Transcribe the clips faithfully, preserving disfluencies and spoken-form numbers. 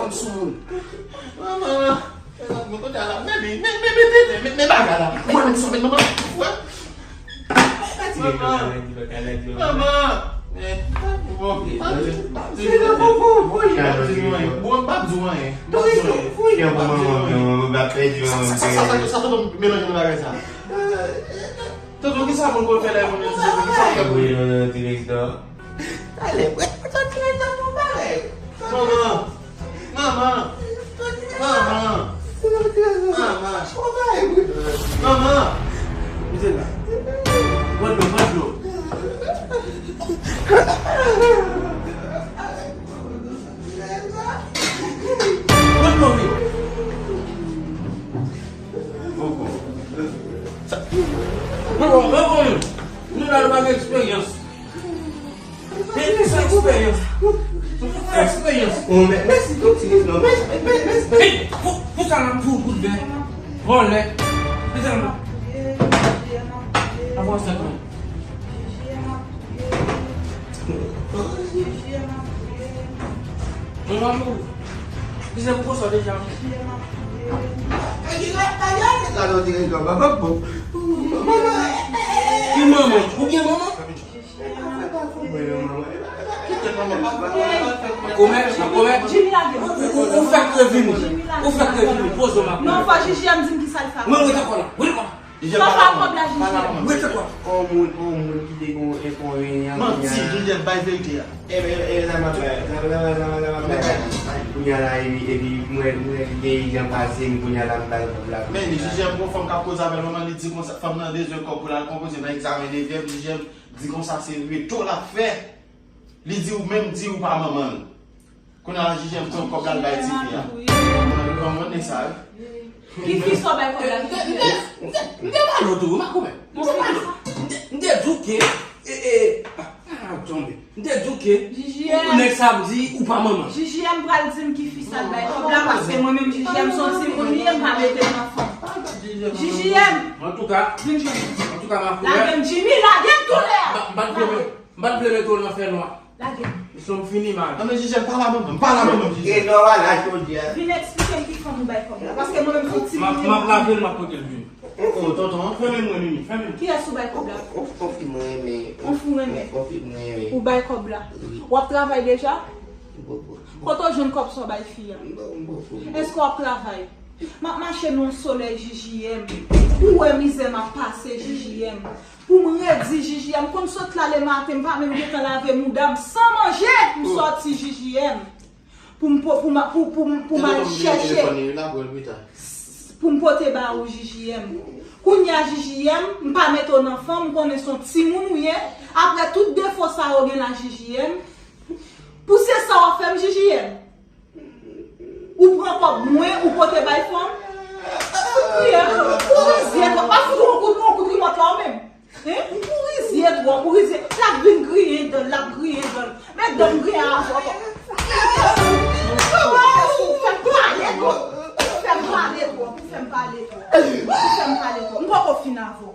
konn sou moun. Manman, mezanmi, kote a la? Men li, men, men, men, men, men, men bagay la. Ou wè nèg sa, men manman, ou wè? Manman. Manman. Eh, bon, pa di, pa di, pa di nou anyen. Bon, pa di nou anyen. Pa di nou anyen. Sa, sa, sa, sa, sa, sa, melanje nan bagay sa. Tonton, kisa moun konn fè lè moun yo di tonton, kisa moun konn fè? Wi, non, non, direktè. Talè, mwen, mwen soti nan tan pou bagay. Manman! Manman! Manman! Manman! Manman! Misye la. Pran dlo, pran dlo. Pran dlo, wi. Mwen bon, mwen bon, nou la nou pa gen eksperyans. Men ki sa eksperyans? Nou fè eksperyans. Oh, men, mèsi tou, ti non, mèsi, mèsi, mèsi, mèsi. Hey, pou, pou sa la, pou kout vè. Vòlè. Pou sa la. Avan sa, non. Mon amour, ki se pou konsa deja? Ki manman? Ou gen manman? Kite manman. Komè, komè. Ou, ou, ou fèk revini. Ou fèk revini. Poze w. Non, fò J J M di m ki sa l fè. Mwen, mwen te konnen. Mwen te konnen. Sa pa kòb la, J J M. Mwen te kwè. On moun, on moun ki te gon enkonvenyan. Manti, J J M, bay verite a. E, e, e, sa m ap bay, sa, sa, sa, sa, sa m ap bay. Kounye a la, epi, epi mwen, mwen gen jan pase m, kounye a la m bay kòb la. Men, J J M, gon fanm k ap koze avè l, manman li di konsa, fanm nan bezwen kòb pou l al konpoze nan egzamen nevyèm, J J M di konsa se reto l ap fè. Li di ou menm di ou pa manman l. Kounye a la, J J M pran kòb la, l bay tifi a. Ou konprann nèg sa, wi. Ki fi sa w bay kòb la, J J M? M te, m te, m te pale w tou, wi, makomè. M te pale w. M te, m te di w ke, e, e, ah, ah, tonbe. M te di w ke, J J M, nèg sa ap di ou pa manman. J J M pral di m ki fi sa l bay kòb la, paske mwen menm J J M se yon timoun li ye, m pa mete l nan fanm. J J M. Antouka, vin jwenn mwen. Antouka, makomè. Lage m, Jimmy, lage m tou lè a. M pa t vle, m pa t vle mete w nan fènwa. Lage m. Misyon fini, mari. Non, men Jijèm, pa la manman, pa la manman, Jijèm. E lè w al la jodi a. Vin eksplike m ki fanm ou bay kòb la. Paske mwen menm se yon timoun. M ap lave l, m ap pote l vini. Oh, tonton. Fèmen mwen, Mimi, fèmen. Kiyès ou bay kòb la? On fi mwen renmen. On fi w renmen? On fi mwen renmen. Ou bay kòb la? Wi. W ap travay deja? Bon, bon. Kote w jwenn kòb sa w bay fi a? Bon, bon, bon. Èske w ap travay? M ap mache nan yon solèy J J M. Ou wè mizè m ap pase J J M. Pou m redi J J M, m konn sot la lematen, m pa menm gentan lave mouda m san manje, m sòti J J M. Pou m po- pou m pou pou m pou m al chèche. Pou m pote ba ou J J M. Kounye a J J M, m pa mete w nan fanm, m konnen se yon timoun ou ye. Apre tout defo sa yo gen la J J M. Pou se sa w ap fè m J J M. Ou pran kòb mwen, ou pote bay fanm. Ou rizye twòp. Pa fout ou yon kout, yon kout rimòt la ou menm. Hein? Ou rizye twòp, ou rizye. L ap vin griyen dan l, l ap griyen dan l. Men dan m griyen avè w ankò. Ou fè m pale twòp. Ou fè m pale twòp. Ou fè m pale twòp. Ou fè m pale twòp. M poko fin avè w.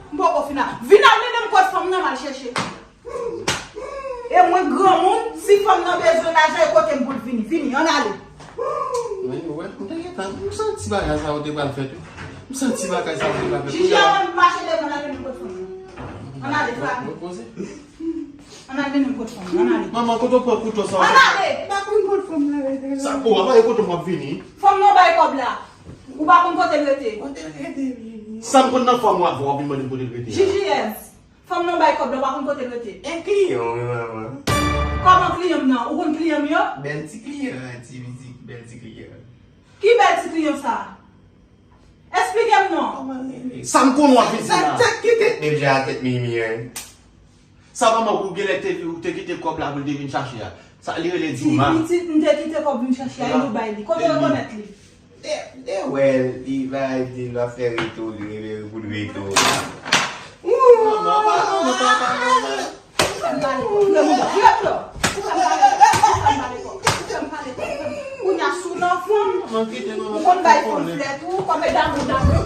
M poko fin avè w. Vin al mennen m kot fanm nan, m al chèche. E mwen granmoun, si fanm nan bezwen lajan, e kote m pou l vini. Vini, ann ale. Men, wè, m te gentan, m santi bagay sa yo te pral fèt, wi. M santi bagay sa yo te pral fèt. Jiji a menm mache devan l al mennen m kot fanm nan. Ann ale, frape. Repoze. Ann al mennen m kot fanm nan, ann ale. Manman, kote w pran kouto sa yo? Ann ale. M pa konn kot fanm nan rete la. Sa, o, apa e kote m ap vini? Fanm nan bay kòb la. Ou pa konn kote l rete? Kote l rete, Jiji? Sa m konn nan fanm w ap vin mande m kote l rete. Jiji, yes. Fanm nan bay kòb la, w pa konn kote l rete. E kliyan w, wi, manman. Kòman kliyan m nan? Ou konn kliyan m yo? Bèl ti kliyan, ti pitit, bèl ti kliyan. Ki bèl ti kliyan sa? Eksplike m non. Kòman rele? Sa m konnen w ap vin di la. Sa tèt ki tèt, menm jan a tèt Mimi an. Sa manman ou genlè te, ou te kite kòb la pou l te vin chache a. Sa li rele Ti Djouma. Pitit, m te kite kòb vin chache a, e nou bay li. Kote yo rekonèt li? De, de wè l, li bay di l ap fè reto, li rele pou l reto. Ou fè m pale kò. Lè mouda, lè mouda. Ou fè m pale kò. Ou fè m pale kò. Ou fè m pale kò. Kounye a, si w nan fanm, ou konn bay fanm flè tou, kòm e damou, damou.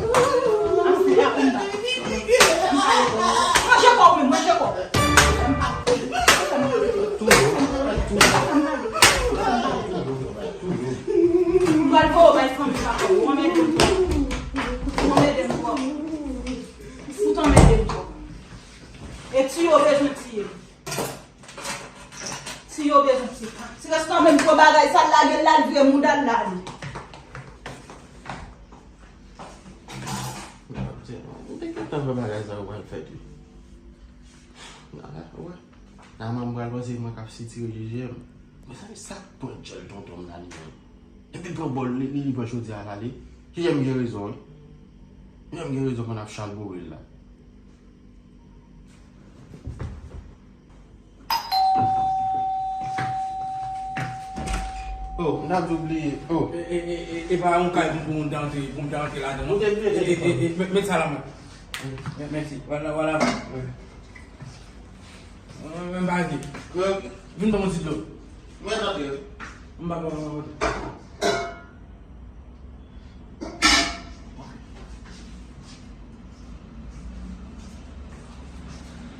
Manje kò w menm, manje kò w. Ou fè m pale kò. Ou fè m pale kò. Ou fè m pale kò. M pral voye w bay fanmi papa w. Ou anmède m twòp. Ou anmède m twòp. Ou t anmède m twòp. E tiye w bezwen tiye m. Tiye w bezwen tiye m. Ti rès nan menm gwo bagay sa l lage l la, l vire mouda l la li. M te gentan wè bagay sa yo pral fèt wi. Nana, wè. Nana, m pral panse mwen k ap sitire J J M. Mezanmi, sa k pran djòl tonton m la li menm? Epi l pran bòl li, li, li pran chodyè a l ale. J J M gen rezon wi. J J M gen rezon pou n ap chalbore l la. Oh, m t ap di w bliye. Oh. E, e, e, e, e pa yon kay pou, pou moun te antre, pou moun te antre ladan non. Ou te bliye telefòn. E, e, e, e, met, met sa la mwen. Mè-, mèsi. Vwala, vwala. Wi. Mwen, mwen pa di. Wi. Vin ban mwen ti dlo. Mwen antre wi. M pa pran, m pa pran.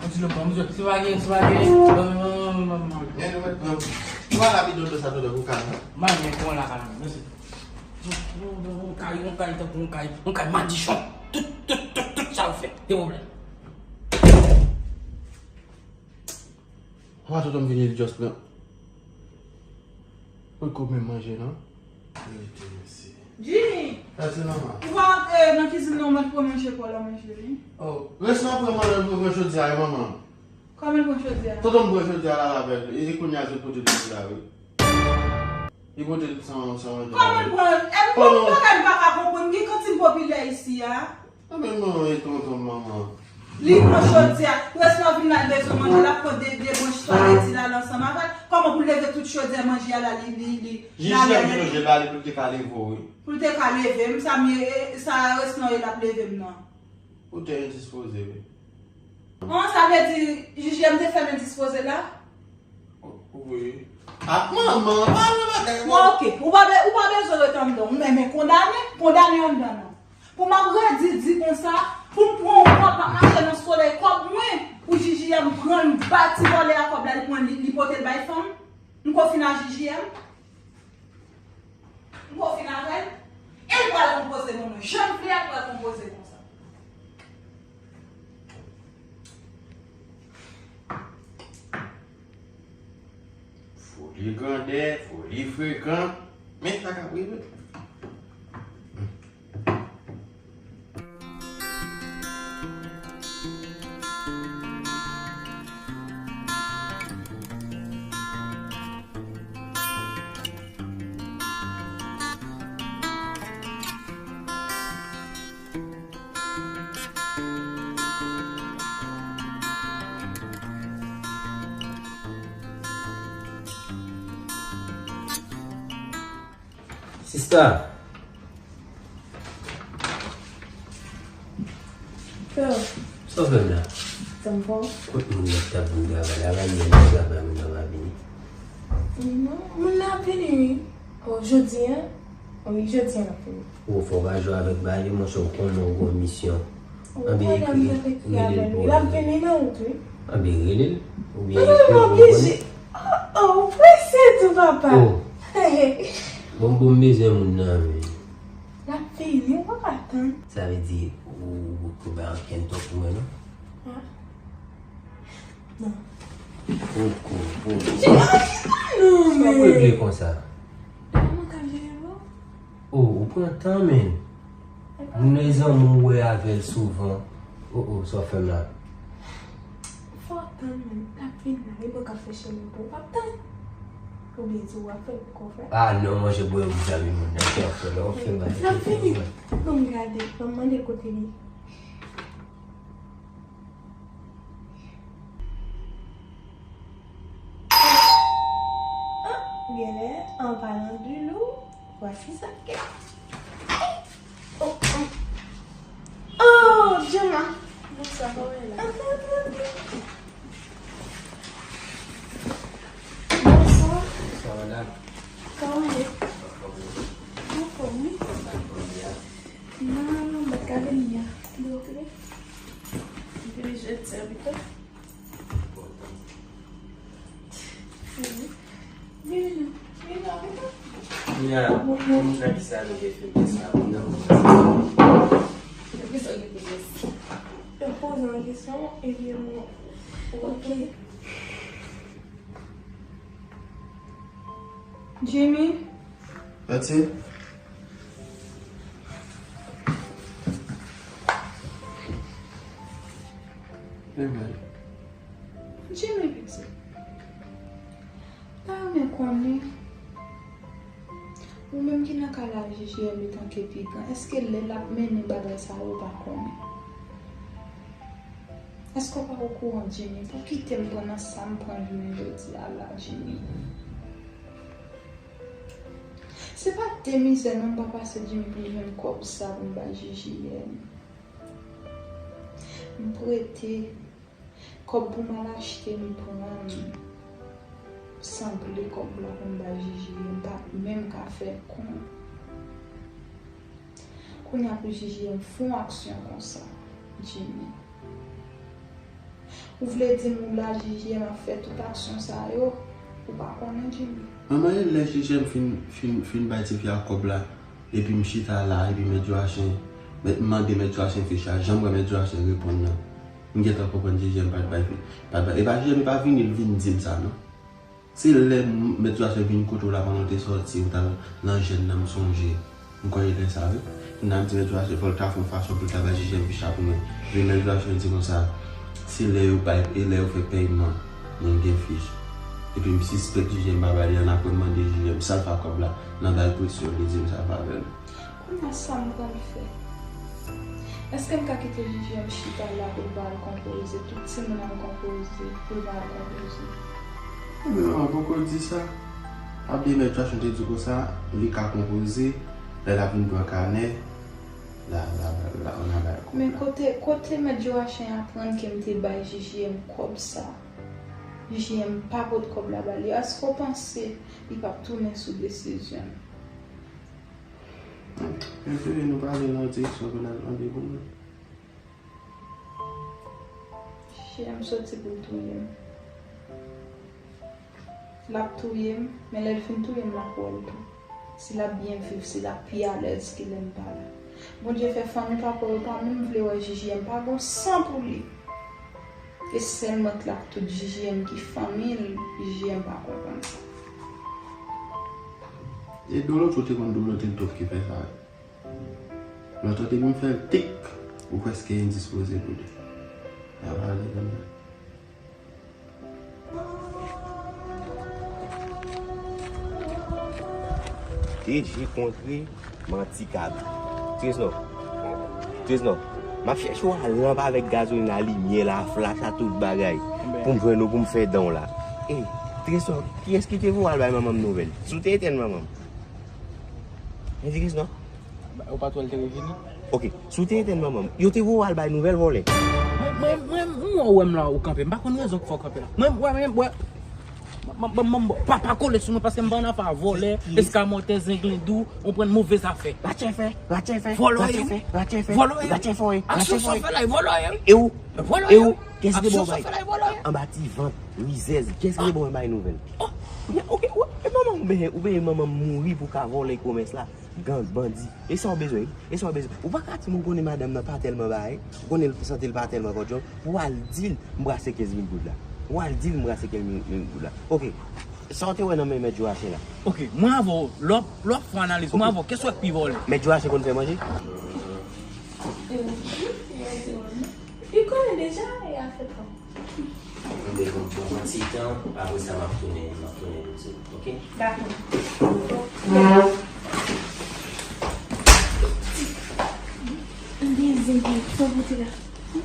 Yon ti lòt, yon ti lòt. Si pa gen, si pa gen, non, non, non. Men nou mèt pran. Ou pa la bidon dlo sa tonton pou kay la. M pa gen pou la kay la, mèsi. Yon, yon, yon kay, yon kay tankou yon kay, yon kay madichon. Tout, tout, tout, tout sa ou fè. Gen pwoblèm. Wa tonton m vini li just pran. Ou ko menm manje non? Rete mèsi. Jimmy! Sa se nòmal. Ou pa antre nan kizin nan mèt pran manje pa w la manje wi. Oh, rès nan pran manje pou pran chodyè a wi manman. Kòman l pran chodyè a? Tonton m pran chodyè a la avè l. E kounye a se pote l soti la wi. Li pote l san, san manje. Kòman l pran? E m pa ka, m pa ka konprann. Gen kantin popilè isi a. Sa menm non e tonton manman. Li pran chodyè a. Près nan vin la l bezwen manje, l ap pran de, de branch spageti la, l ansanm avè l. Kòman pou l leve tout chodyè manje a la, li, li, li. Jiji a vin manje la, li pou l te ka leve w, wi. Pou l te ka leve m, sa m ye, e, sa rès nan ye l ap leve m nan. Ou te endispoze, wi. An, sa vle di, Jiji a m te fèmen dispoze la? Wi. Ah, manman, pa nan bagay, bon, ok. Ou pa be-, ou pa bezwen ret anndan. Ou menm kondane, kondane anndan non. Pou m ap redi di konsa, pou m pran yon kòb, m ap mache nan solèy, kòb mwen. Pou J J M pran l, ba ti vòlè a kòb la, li pran, li, li pote l bay fanm. M ko fin a J J M. M ko fin avè l. E l pral konpoze pou mwen. Jan l vle a, l pral konpoze konsa. Foli grandè, foli frekan. Men sa k ap rive. Sista. Frè. Sa w fè m la? Tanpò. Kot moun nan t ap vin travay la? Bagay yo nan travay, moun nan pa vini. Non, moun nan ap vini, wi. O, jodi a? Wi, jodi a l ap vini. O, fò w pa jwe avèk bagay yo, monchè, ou konnen w gon misyon. Anben, ekri, rele l pou w. L ap vini nan wout, wi. Anben, rele l, oubyen ekri l pou w konnen. O, o, ou prese tou, papa. O. Bon, bon, m bezwen moun nan, men. L ap vini, ou pa ka tann. Sa vle di, ou, ou, ou bay ankenn tan pou mwen, non? Ah. Non. Poko, poko. Non, men. Sa w regle konsa? Mwen ka jere l, non? O, ou pran tan, men. Moun nan e zanmi w, ou wè avè l souvan. O, o, sa w fè m la? Fò w tann, men. L ap vin la, e mwen k ap fè chemen pou ou. W ap tann? Oubyen di w ap fè l pou kò frè? Ah, non, monchè, bwè yon zanmi moun nan, fè, fè, non, fè mal. L ap vini. Bon, gade, ban m mande kote li. Ah, genlè, an palan de lou, vwasi sa k la. Oh, oh. Oh, Gemma. Bonswa, kòman w ye la? Antre, antre, antre. Bonswa. Bonswa, madanm. Kòman w ye? Anfòm, wi. Anfòm, wi. Non, non, non, m pa t ka vini a. Depi jodi a pito. Vini, vini, vini, vini. Kounye a, pou m nan kisa nou gen fè sa, pou m nan kisa. Kisa w gen pou di? Yo poze yon kesyon, epi mwen, ok. Jimmy? Pati? Amen. Jimmy piti. Pa renmen konnen. Ou menm ki nan kay la, J J M, etanke pi gran, èske lè l ap mennen bagay sa yo, ou pa konnen? Èske w pa okouran, Jimmy? Pou kite m pran nan sa m pran jounen jodi a la, Jimmy? Se pa de mizè non m pa pase, Jimmy, pou m jwenn kòb sa pou m bay J J M. M prete, kòb pou m al achte, m pran, m sanble kòb la pou m bay J J M, m pa t menm ka fè kont. Kounye a pou J J M fè yon aksyon konsa, Jimmy. Ou vle di m ou la J J M ap fè tout aksyon sa yo, ou pa konnen, Jimmy? Manman, e lè J J M fin, fin, fin bay tifi a kòb la, epi m chita la, epi mèt Joachim, mèt, m mande mèt Joachim fich la, jan m wè mèt Joachim reponn nan. M gentan konprann J J M pa t bay, pa t bay. E pa J J M pa vini, l vin di m sa, non. Se lè m, mèt Joachim vin kote w la pandan w te sòti, ou t al nan jèn nan, m sonje. M kwè e lè sa, wi. Kounye a m di mèt Joachim, fò l ta fè yon fason pou l ta bay J J M fich la pou mwen. Epi mèt Joachim di konsa, se lè yo bay, e lè yo fè pèyman, moun gen fich. Epi m sispèk J J M pa bay li, annapre m mande J J M sa l fè ak kòb la, nan bal presyon, li di m sa l pa avè l. Kounye a sa m pral fè? Èske m ka kite J J M chita la pou l pa al konpoze, tout timoun al konpoze, pou l pa al konpoze? Ebyen, manman poko di sa. Abde mèt Joachim te di konsa, li ka konpoze, lè l ap vin pran kanè, la, la, la, la, on a bay kòb la. Men kote, kote mèt Joachim aprann ke m te bay J J M kòb sa? J J M pa pot kòb la ba li. Èske w panse li p ap tounen sou desizyon l? Enterè nou prale nan direksyon pou n al mande pou mwen. J M soti pou l touye m. L ap touye m, men lè l fin touye m, m ap wè l tou. Si l ap byen viv, si l ap pi alèz ke lè m pa la. Bondye fè fanmi papa yo pa menm vle wè J J M, pa gon san pou li. E sèl mwen k la ak tout J J M ki fanmi l, J J M pa konprann sa. E dolo tou te konn dolo te tou ki fè sa. Lòt te konn fè l tik, ou prèske endispoze pou li. Ya pale konn. T J kontre manti kab. Tresnò. Tresnò. M ap chèche w a lanp avèk gazolin, a limyè la, a flach, a tout bagay. Pou m jwenn ou, pou m fè dan w la. E, Tresnò, kiyès ki te voye w al bay manman m nouvèl? Si w te etenn manman m. Men di Tresnò. Ou pa t wè l te revini? Ok, si w te etenn manman m, yo te voye w al bay nouvèl vòlè. Mwen, mwen, mwen, mwen wè w wè m la ou kanpe. M pa konn rezon k fè w kanpe la. Mwen, mwen, mwen, mwen, mwen, mwen, mwen, pa, pa kole sou mwen paske m pa nan afè a vòlè, eskamòtè, zenglendou, ou pran move zafè. Ratchèfè, ratchèfè, vòlò, ratchèfè, ratchèfè, vòlò, ratchèfè, ratchèfè. Vòlò, e ou, vòlò, e ou, kiyès ki te ba w bay? Anba ti vant, rizèz, kiyès ki te ba w bay nouvèl? Oh, ok, e manman ou benyen, ou benyen manman m mouri pou ka vòlè komès la. Gang, bandi. E sa w bezwen, wi. E sa w bezwen. Ou pa ka di m ou konnen madanm nan pa tèlman bagay, ou konnen l sante l pa tèlman kòdjòm, pou w al di l m brase kenz mil goud la. Ou al di l m brase kenz mil goud la. Ok. Sa w te wè nan men mèt Joachim la? Ok, mwen avè w, lè w ap, lè w ap fè analiz, mwen avè w, kiyès w wè k pi vòlè? Mèt Joachim konn fè manje? E wi, wi, wi, wi. Li konnen deja e afè pa m. M bezwen pran yon ti tan, apre sa m ap tounen, m ap tounen toutsuit, ok? Dakò. M gen zen pou, pou pote la. M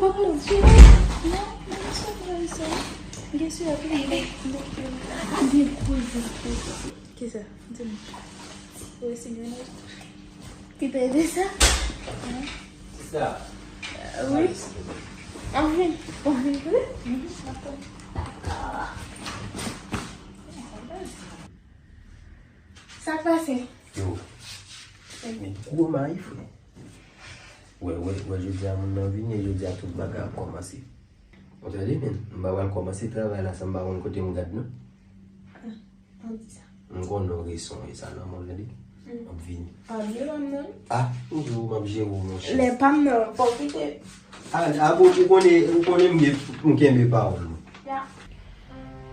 pa pran zen. Non, non, m pa pran zen. M gen sila tou, m gen, m gen gwo zen. Kisa? Di m. Ou resi gen laj? Ki te di sa? Sa. Wi. Anvin. Anvin vre? Sa k pase? Yo. Men gwo mayi, frè. Wè, wè, wè, jodi a moun nan vini, jodi a tout bagay ap kòmanse. Ou tande, men, m pa pral kòmanse travay la san m pa konn kote m gad, non. An di sa. M konnen w reson e sa nòmal, tande. M ap vini. Pa bliye pa m nan. Ah, m di w m ap jere w, monchè. Lè pa m nan, fò w kite. Ah, ah, bon, ou konnen, ou konnen m gen, m kenbe pawòl mwen. Ya.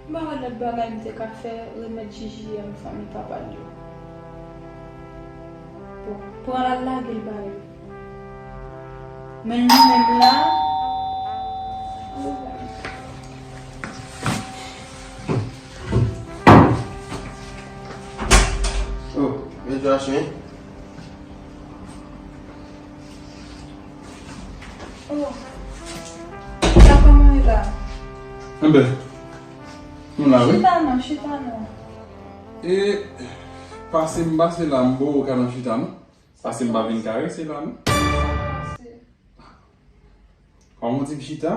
M pa wè lòt bagay m te ka fè remèt J J M fanmi papa l yo. Bon, pran l al lage l ba yo. Men nou menm la, oh, men Joachim. Oh, sa kòman ye la? Enben, nou la, wi. Chita non, chita non. E, pase m pase la, m poko ka nan chita, non. Pase m pa vin karese la, non. Kòman w di m chita?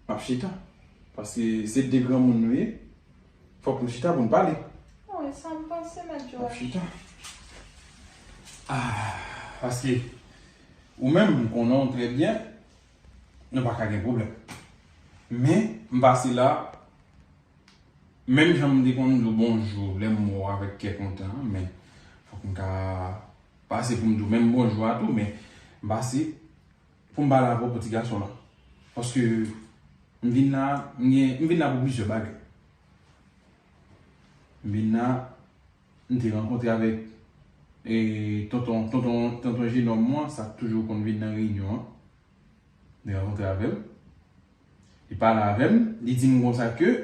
M ap chita. Paske se de granmoun nou ye. Fòk nou chita pou n pale. Wi, sa m panse, mèt Joachim. M ap chita. Ah, paske ou menm, m konnen w trè byen, nou pa ka gen pwoblèm. Men, m pase la, menm jan m te konn di w bonjou, lè m wè w avèk kè kontan, men fòk m ka pase pou m di w menm bonjou a tou, men m pase pou m pale avè w pou ti gason la. Paske m vin la, m gen, m vin la pou plizyè bagay. M vin la, m te rankontre avèk, e, tonton, tonton, tonton jenòm mwen, sa k toujou konn vin nan reyinyon an. M te rankontre avè l. Li pale avè m, li di m konsa ke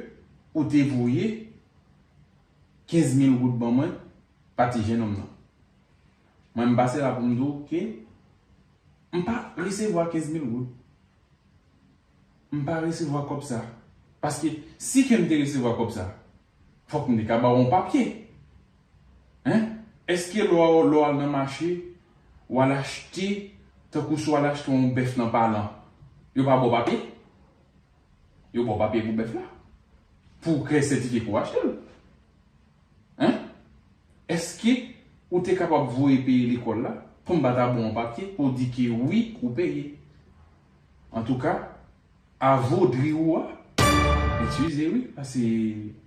ou te voye kenz mil goud ban mwen, pati jennonm nan. Mwen, m pase la pou m di w ke m pa resevwa kenz mil goud. M pa resevwa kòb sa. Paske si ke m te resevwa kòb sa, fòk m te ka ba w yon papye. Hein? Èske lè w, lè w al nan mache, w al achte, tankou si w al achte yon bèf nan Palan, yo pa ba w papye? Yo ba w papye pou bèf la. Pou w kreye sètifye ke w achte l. Hein? Èske ou te kapab voye peye lekòl la pou m pa ta ba w yon papye pou w di ke wi, ou peye? Antouka, Avodri ou a? Eskize wi, paske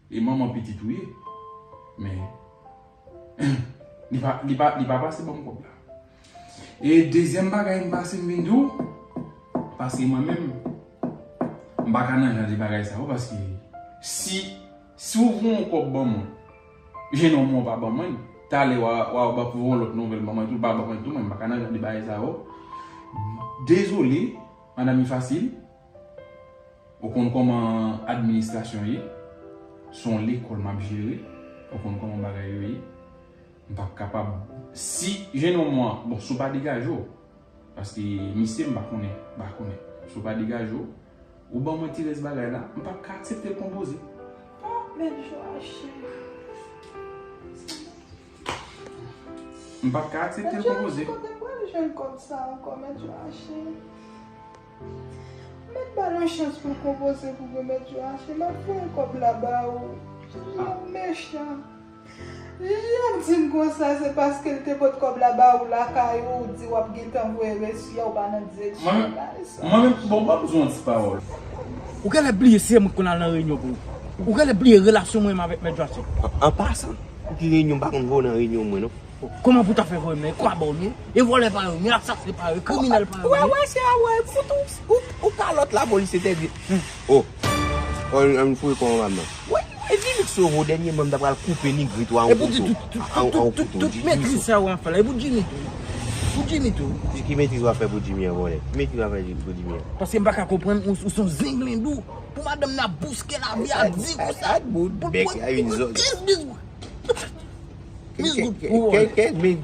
e manman pitit ou ye. Men, li pa, li pa, li pa pase ban m kòb la. E dezyèm bagay m pase m vin di w, paske mwen menm, m pa ka nan jan de bagay sa yo, paske si, si w voye yon kòb ban mwen, jennonm ou pa ban mwen, talè w a, w a, w a voye yon lòt nouvèl ban mwen, tou pa ban mwen tou, mwen m pa ka nan jan de bagay sa yo. Dezole, madanm li fasil, ou konn kòman administrasyon ye, se yon lekòl m ap jere, ou konn kòman bagay yo ye. M p ap kapab, si jennonm ou an, bon, si w pa degaje w, paske misye m pa konnen, m pa konnen. Si w pa degaje w, ou ban mwen ti rès bagay la, m p ap ka aksepte l konpoze. Oh, mèt Joachim. M p ap ka aksepte l konpoze. Kote m pral jwenn kòb sa ankò, mèt Joachim? Mèt ba l yon chans pou l konpoze pou mwen, mèt Joachim. M ap voye kòb la ba ou. Jiji ap mechan. Jiji ap di m konsa, se paske l te pot kòb la ba ou lakay ou, ou di w ap gentan voye resi a, ou pa nan direksyon bagay sa. Mwen menm, bon, ban m di w yon ti pawòl. Ou genlè bliye se mwen k konn al nan reyinyon pou ou. Ou genlè bliye relasyon mwen menm avèk mèt Joachim. An, an pasan, pou ki reyinyon m pa konn voye w nan reyinyon mwen, non. Kòman pou ta fè vòlè men? Kwa ba w men? E vòlè pa yo men, asase pa yo, kriminèl pa yo men. Wè, wè, se a wè, fout ou, ou, ou kalòt lapolis entèdi. Oh. Oh, ann foure kò anba m nan. Wè, e Jimmy k sovo dènyèman m ta pral koupe nigrit ou a yon kouto. Epi w di tout, tout, tout, tout, tout, tout metriz sa yo ap fè la. Epi w Jimmy tou. Pou Jimmy tou. Ki, ki metriz w ap fè pou Jimmy an, vòlè? Ki metriz w ap fè pou Jimmy an? Paske m pa ka konprann ou, ou se yon zenglendo. Pou madanm nan ap bouske lavi a di konsa. Pou l pran kenz mil goud. Kenz mil goud pou vòlè. Kenz mil,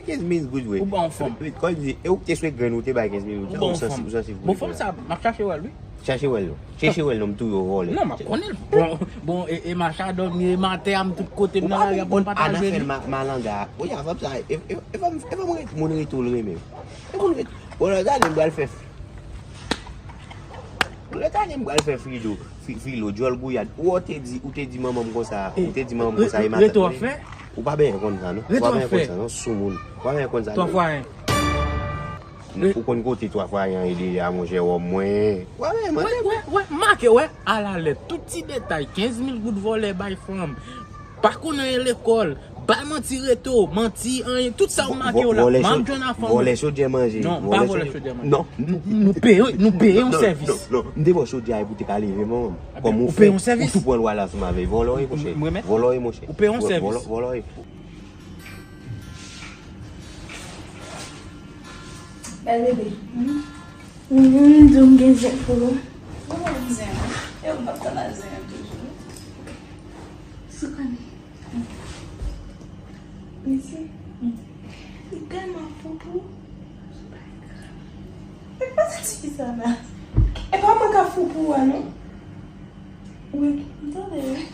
kenz mil goud, wi. Ou ba yon fanm. Kòm di, e ou te swe grenn, ou te bay kenz mil goud. Ou ba yon fanm. Ou santi pou fanm sa, m ap chache wè l, wi. Chache wè l, non. Chèche wè l, non, m touye w, vòlè. Non, m ap konnen l. Bon, bon, e, e macha dòmi, e matè a, m tout kote, m nan lari a, pou m pa ta jwenn li. Malanga. Wi, a fanm sa, e, e, e fanm, e fanm ret, moun ret ou l renmen. E moun ret. Bon, lòt ane, m pral fè. Lòt ane, m pral fè Frido. Fi-, filo, djòl gouyad. Ou te di, ou te di manman m konsa, ou te di manman m konsa, e matant mwen. Ou pa benyen konn sa, non. Ou pa benyen konn sa, non, soumoun. Ou pa benyen konn sa, non. Twa fwa en. Ou konn kote twa fwa en an ye deja, monchè, wòm mwen. Ou pa benyen mande. Wè, wè, wè, make, wè, alalèt. Tout ti detay, kenz mil goud vòlè bay fanm. Pa konn anyen lekòl. Bay manti reto, manti, anyen, tout sa ou make yo la, m ap jwenn a fanm. Vòlè chodyè manje. Non, m pa vòlè chodyè manje. Non. Nou, nou peye, nou peye yon sèvis. Non, non, non. M te ba w chodyè a pou te ka leve manman m. Kòm ou fè, ou tou pran lwa la sou m avè vòlè w ye, monchè. Vòlè w ye, monchè. Ou peye yon sèvis. Vòlè w ye. Bèl bebe. Mwen menm, m di w m gen zen pou ou. Mwen menm zen an. E ou m p ap tann al zen an toujou. Sou konnen. Mesye, li tèlman fou pou ou. E pa sa ti fi sa la. E pa mwen k ap fou pou ou a non. Wi, m tande wi.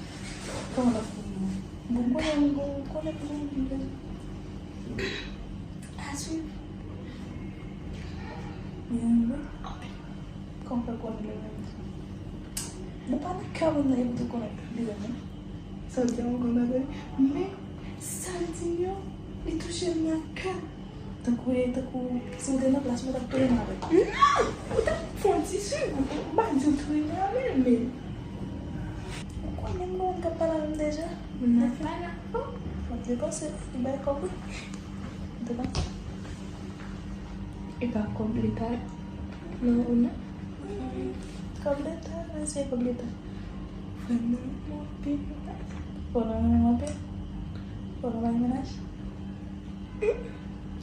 Kòman l ap fou pou mwen? Bon, konnen, bon, konnen pou mwen. A swiv. Byen, wi. Kòman fè konnen li renmen m? Bon, pa nan kè mwen nan epi tou konnen li renmen m. Sa l di a, mwen konn tande. Men, sa l di yo, li touche m nan kè. Tankou, tankou, si w te nan plas mwen, w t ap touye m avè l. Non! Ou t ap fè yon ti swiv, ou pa di w touye m avè l, men. Ou konnen m gon moun k ap pale avè m deja? M nan pale. Bon, m ap depanse, li bay kòb wi. M depanse. E pa kòb leta non, ou nan? Kòb leta, men se kòb leta. Vrèman, mwen anpil. Fò nan men anpil. Fò nan bay mennaj.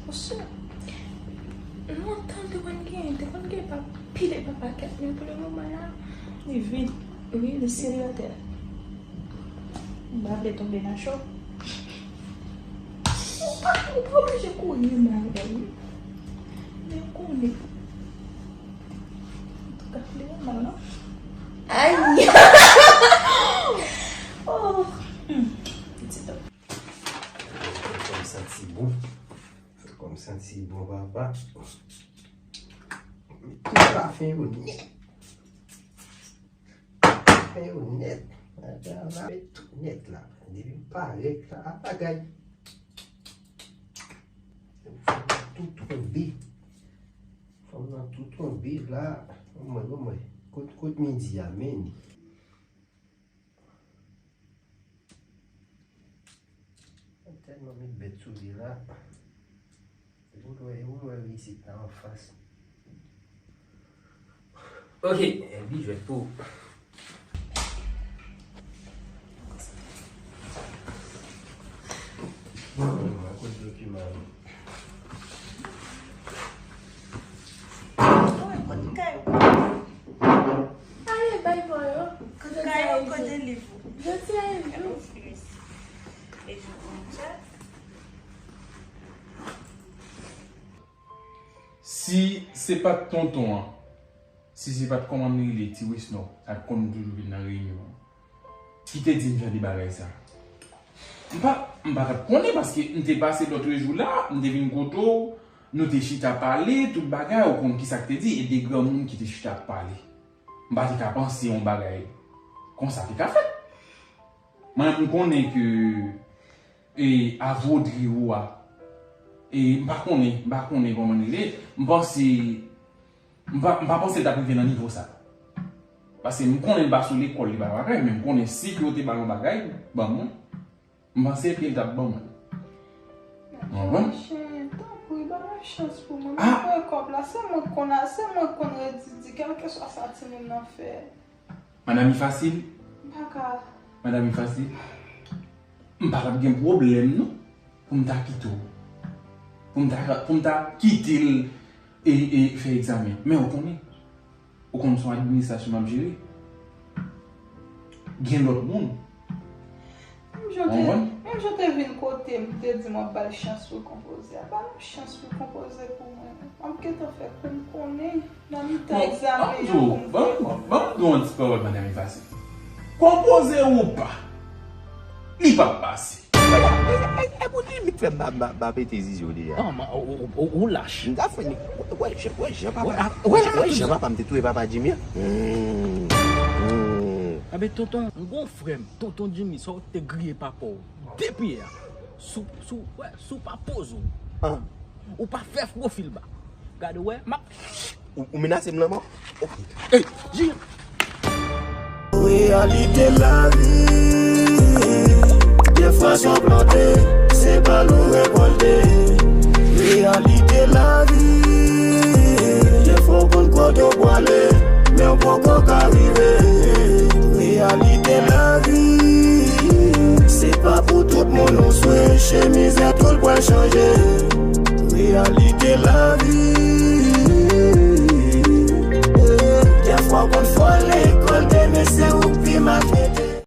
Ou sou? Non, tan te konn gen, te konn gen pa pile pa pakèt, men pou le moman la, li vid. Wi, li selibatè. M pa vle tonbe nan cho. Ou pa, ou pa oblije kouri menm avè l. Men konnen. Antouka, li renmen m non. Ay! Oh! Hmm. Pitit. Fè kò m santi bon. Fè kò m santi bon, papa. Tout pafen yo nèt. Fè yo nèt. Met tout nèt la. Depi m parèt la, a bagay. Fanm nan tou twonbe. Fanm nan tou twonbe la. Ban mwen, ban mwen. Kot, kot midi a, men? Tèlman met bèt sou li la. Ou wè, ou wè isit la anfas. Ok, Elby jwèt pou ou. Mwen kot dokiman yo. Mwen kot kay ou. Ale, bay mwen yo. Kote kay ou, kote liv ou? Jodi a, Elby. E jou pou chat. Si se pa t tonton an, si se pa t kòman m rele, Ti Wesnò, ak konn toujou vin nan reyinyon an, ki te di m jan de bagay sa, m pa, m pa t ap konnen, paske m te pase lòtrejou la, m te vin kote w, nou te chita pale, tout bagay, ou konn ki sa k te di, e de granmoun ki te chita ap pale. M pa te ka panse yon bagay konsa te ka fèt. Mwen, m konnen ke e, a Vodri ou a. E, m pa konnen, m pa konnen kòman l rele. M panse, m pa, m pa panse l t ap rive nan nivo sa. Paske m konnen l pa sou lekòl, li pa bagay, men m konnen si ke yo te ba l yon bagay, ban mwen, m panse ke l t ap ban mwen. Ou konprann? Chen, tanpri, ban mwen chans pou mwen. Ah! Mwen pran kòb la, se mwen k konn, se mwen k konn redi di, kèlkeswa sa timoun nan fè. Madanm Ifasil? M pa ka. Madanm Ifasil? M pa t ap gen pwoblèm non pou m ta kite w. Pou m ta, pou m ta kite l e, e fè egzamen. Men ou konnen. Ou konn se yon administrasyon m ap jere. Gen lòt moun. Menm jan w te, menm jan w te vin kote m, te di m w ap ba l chans pou l konpoze a. Ba l yon chans pou l konpoze pou mwen. M ap gentan fè kou m konnen nan mitan egzamen an pou m veye. Ban m di w yon ti pawòl, madanm Ifasil. Konpoze ou pa, li p ap pase. E pou limit fè m pa, pa, pa pete zizi w deja. Non, ou, ou, ou, ou lach. M ta fè ni, wè, wè, wè, jan papa, wè, wè, jan papa m te touye papa Jimmy an. Hmm, hmm. Anben, tonton, m gon frè m, tonton Jimmy, sa w te griye papa w depi yè a. Sou, sou, wè, sou pa poze w. Ou pa fè pwofil ba. Gade, wè, m ap Ou, ou menase m lanmò? Ok. Ey, Jimmy! Reyalite lavi, defwa se w plante, se bal ou rekòlte. Reyalite lavi, defwa w konn kote w prale, men w poko ka rive. Reyalite lavi, se pa pou tout moun ou swe, chemiz a tou l pral chanje. Reyalite lavi. Dèfwa w konn fò lekòl, demen se ou